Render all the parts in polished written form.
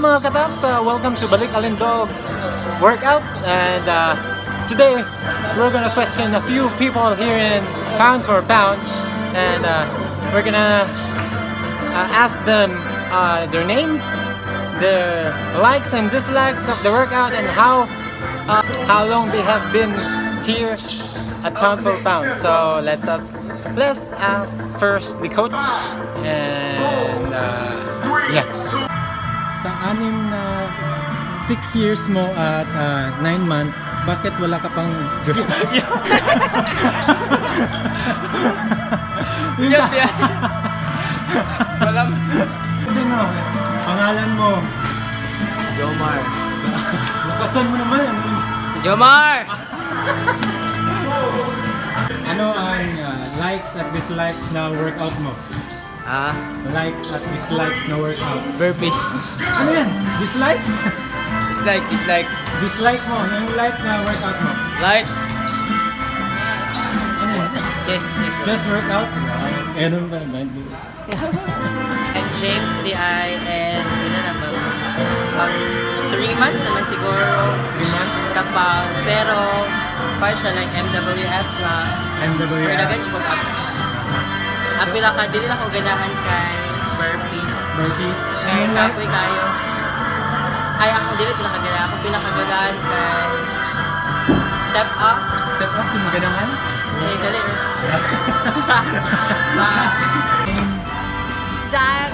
Mga kataps? Welcome to Balik Alindog workout, and today we're gonna question a few people here in Pound for Pound, and we're gonna ask them their name, their likes and dislikes of the workout, and how long they have been here at Pound for Pound. So let's ask first the coach, and yeah. Sa anim na 6 years mo at 9 months, bakit wala ka pang girl? Yan. Walang. Hindi mo. Pangalan mo. Jomar. Lakasan mo naman. Jomar! Ano ang likes at dislikes na workout mo? Ah, Likes at dislikes na workout. Burpees. Ano yan? Dislikes? Dislike, dislike. Dislike mo. Yung like na workout mo. Like. Ano yan? Chest. Chest workout? Meron ba? I'm James D.I. and yun na naman, mag 3 months naman siguro 3 months? Sa pound. Pero partial like MWF lang. MWF. Pero dagan siya abs. Apila ka, dili na ko ganahan kay burpees. Burpees. Kay Anong like? kapoy kayo. Ay, ako dili pinakaganahan. Ako pinakaganahan kay step up. Step up, sumaganahan? Kay dali. Ma Jang.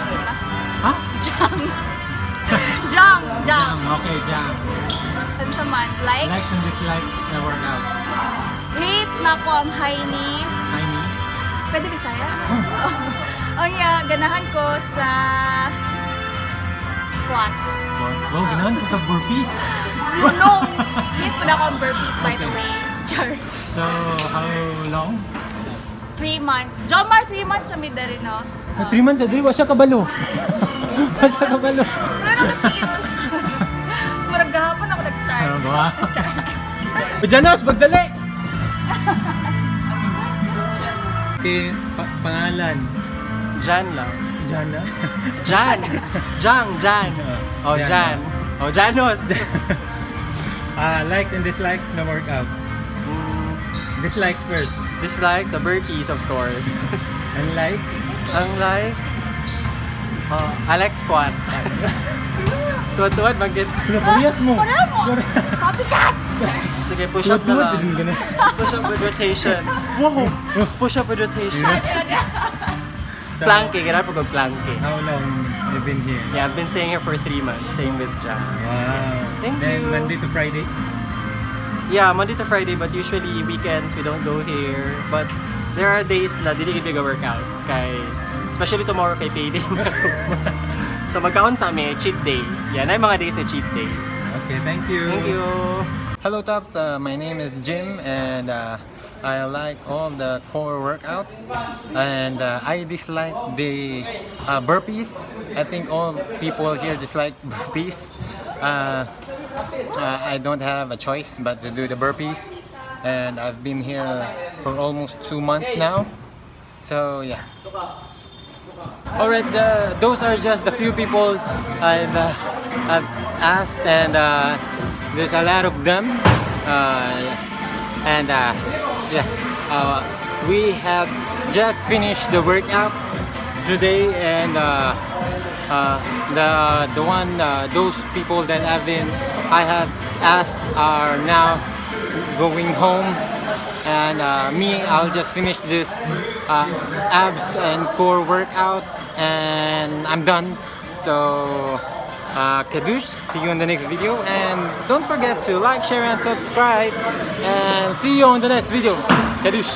Ha? Jang. Jang. Jang. Jang. Okay, Jang. Unsa man. Likes. Likes and dislikes na workout. Hate na ko ang high knees. High knees. Pwede Bisaya? Oh. Unya, ganahan ko sa squats. Squats. Wow, ganahan ko ka burpees. No! Hate po na ako ang burpees, by the way. Char. So, how long? 3 months. Jomar, 3 months na mi diri, no? So, 3 months, adri, wa siya kabalo. Wa siya kabalo. Wala na na-feel. Murag gahapon ako nag-start. Ano ba? Janos, magdali! Okay, pangalan. Jan lang. Jana? Jan! Jang, Jan. Oh, Jan. Oh, Janos. Ah, likes and dislikes na workout. Dislikes first. Dislikes, burpees, of course. And likes? Ang likes, oh, I like squat. Tuwad-tuwad, magit. Ano, parehas mo. Wala mo! Copycat! Sige, push up na Tuwad-tuwad, lang. din ganun. Push up with rotation. Wow! Push up with rotation. So, Planke, ganahan po kog planke. How long you been here? Yeah, I've been staying here for 3 months. Same with Jan. Wow. Thank Then you. Monday to Friday? Yeah, Monday to Friday, but usually weekends we don't go here. But there are days na dili gid workout kay especially tomorrow kay payday na. So magkaon sa ami cheat day. Yeah, na mga days na cheat days. Okay, thank you. Thank you. Hello Tops, my name is Jim and I like all the core workout and I dislike the burpees. I think all people here dislike burpees. I don't have a choice but to do the burpees, and I've been here for almost 2 months now. So yeah. Alright, those are just the few people I've asked, and there's a lot of them. And yeah, we have just finished the workout today, and the one those people that I have asked are now going home, and me, I'll just finish this abs and core workout and I'm done. So Kadush, see you in the next video, and don't forget to like, share and subscribe, and see you on the next video. Kadush.